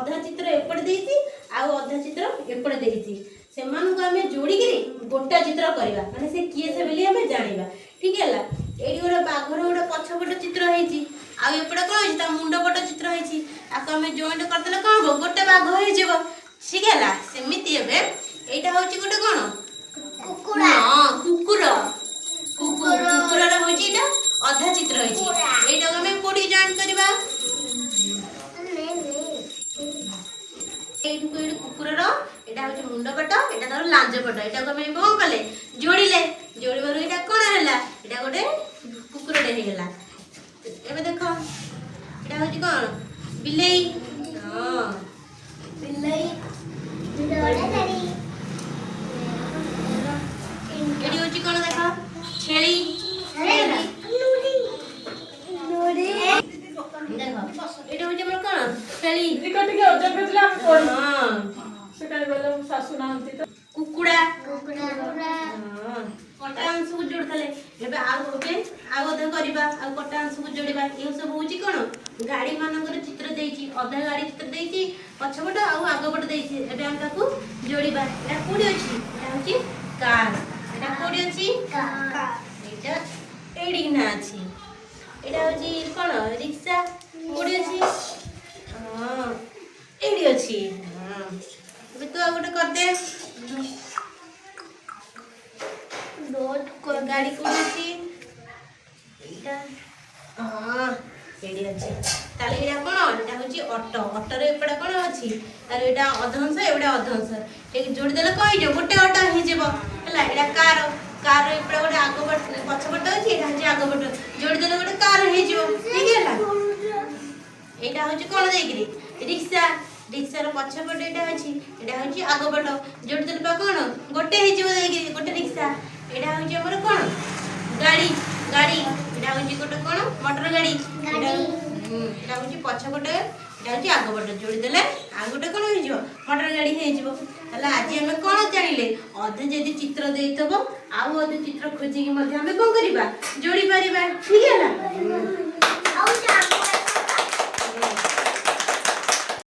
ଅଧା ଚିତ୍ର ଏପଟେ ଦେଇଛି ଆଉ ଅଧା ଚିତ୍ର ଏପଟେ ଦେଇଛି। ସେମାନଙ୍କୁ ଆମେ ଯୋଡ଼ିକିରି ଗୋଟା ଚିତ୍ର କରିବା, ମାନେ ସେ କିଏ ସେ ବୋଲି ଆମେ ଜାଣିବା। ଠିକ ହେଲା। ଏଇଠି ଗୋଟେ ବାଘର ଗୋଟେ ପଛପଟ ଚିତ୍ର ହେଇଛି ଆଉ ଏପଟେ କ'ଣ ହେଇଛି? ତା ମୁଣ୍ଡ ପଟ ଚିତ୍ର ହେଇଛି। ତାକୁ ଆମେ ଜଏଣ୍ଟ କରିଦେଲେ କ'ଣ ହବ? ଗୋଟେ ବାଘ ହେଇଯିବ। ଠିକ ହେଲା। ସେମିତି ଏବେ ଏଇଟା ହଉଛି ଗୋଟେ କ'ଣ? କୁକୁଡ଼ା। ହଁ, କୁକୁର। କୁକୁରର ହଉଛି ଏଇଟା ଅଧା ଚିତ୍ର ହେଇଛି। ଏଇଟାକୁ ଆମେ କୋଉଠି ଜଏଣ୍ଟ କରିବା? ଏଇଠୁକୁ ଏଇଠି କୁକୁରର ଏଇଟା ହଉଛି ମୁଣ୍ଡ ପଟ, ଏଇଟା ତାର ଲାଞ୍ଜ ପଟ। ଏଇଟାକୁ ଆମେ କଣ କଲେ? ଯୋଡ଼ିଲେ। ଯୋଡ଼ିବାରୁ ଏଇଟା କଣ ହେଲା? ଏଇଟା ଗୋଟେ କୁକୁରଟେ ହେଇଗଲା। ଏବେ ଦେଖ, ଏଇଟା ହଉଛି କଣ? ବିଲେଇ। ହଁ। ବିଲେଇ ଦୌଡ଼ା। ଏଠି ହଉଛି କଣ ଦେଖ? ଛେଳି। ହେଲା। ଦେଖ, ଏଇଟା ହଉଛି ଆମର କଣ? ଛେଳି। ଟିକେ ଟିକେ ଅଜବ ହେଇଥିଲା, ଆମେ ପଢୁ। ସେ କାହିଁ ଗଲେ? ମୋ ଶାଶୁ ନାହାନ୍ତି ତ। କୁକୁଡ଼ା। ହଁ, କଟା ଅଂଶକୁ ଯୋଡୁଥିଲେ। ଏବେ ଆଉ ଏବେ ଆଉ ଅଧା କରିବା ଆଉ କଟା ଅଂଶକୁ ଯୋଡ଼ିବା। ଏ ସବୁ ହଉଛି କଣ? ଗାଡ଼ି ମାନଙ୍କର ଚିତ୍ର ଦେଇଛି। ଅଧା ଗାଡ଼ି ଚିତ୍ର ଦେଇଛି, ପଛପଟ ଆଉ ଆଗପଟ ଦେଇଛି। ଏବେ ଆମେ ତାକୁ ଯୋଡ଼ିବା। ଏଇଟା କୋଉଠି ଅଛି? ଏଇଟା ହଉଛି କାର। ଏଇଟା କୋଉଠି ଅଛି? ଏଇଟା ଏଇଠି ନା ଅଛି। ଏଇଟା ହଉଛି କଣ? ରିକ୍ସା। କୋଉଠି ଅଛି? ହଁ, ଏଇଠି ଅଛି। ହଁ, ଏବେ ତୁ ଆଉ ଗୋଟେ କରିଦେ। ଗାଡ଼ି କୋଉଠି ଅଛି? ଏଇଟା, ହଁ, ଏଇଠି ଅଛି। ତାହେଲେ ଏଇଟା କଣ? ଏଇଟା ହଉଛି ଅଟୋ। ଅଟୋରେ ଏପଟେ କଣ ଅଛି ତାର? ଏଇଟା ଅଧଂଶ, ଏଇଟା ଅଧଂଶ। ଏଇ ଯୋଡ଼ିଦେଲେ କଣ ହେଇଯିବ? ଗୋଟେ ଅଟୋ ହେଇଯିବ। ହେଲା। ଏଇଟା କାର। କାର ଏପଟେ ଗୋଟେ ଆଗ ପଟ, ପଛ ପଟ ଅଛି। ଏଇଟା ହଉଛି ଆଗ ପଟ। ଯୋଡ଼ିଦେଲେ ଗୋଟେ କାର ହେଇଯିବ। ଠିକ ହେଲା। ଏଇଟା ହଉଛି କଣ ଦେଇକିରି? ରିକ୍ସା। ରିକ୍ସାର ପଛ ପଟ ଏଇଟା ଅଛି, ଏଇଟା ହଉଛି ଆଗ ପଟ। ଯୋଡ଼ିଦେଲେ ପା କଣ ଗୋଟେ ହେଇଯିବ ଦେଇକିରି, ଗୋଟେ ରିକ୍ସା। ଏଇଟା ହଉଛି ଆମର କଣ? ଗାଡ଼ି। ଗାଡ଼ି ଏଇଟା ହଉଛି ଗୋଟେ କଣ? ମଟର ଗାଡ଼ି। ଏଇଟା ହଉଛି ପଛ ପଟ, ଏଇଟା ହଉଛି ଆଗ ପଟ। ଯୋଡ଼ିଦେଲେ ଆଉ ଗୋଟେ କଣ ହେଇଯିବ? ମଟର ଗାଡ଼ି ହେଇଯିବ। ତାହେଲେ ଆଜି ଆମେ କଣ ଜାଣିଲେ? ଅଧେ ଯଦି ଚିତ୍ର ଦେଇଥିବ, ଆଉ ଅଧେ ଚିତ୍ର ଖୋଜିକି ମଧ୍ୟ ଆମେ କଣ କରିବା? ଯୋଡ଼ି ପାରିବା। ଠିକ ହେଲା। ଆଉ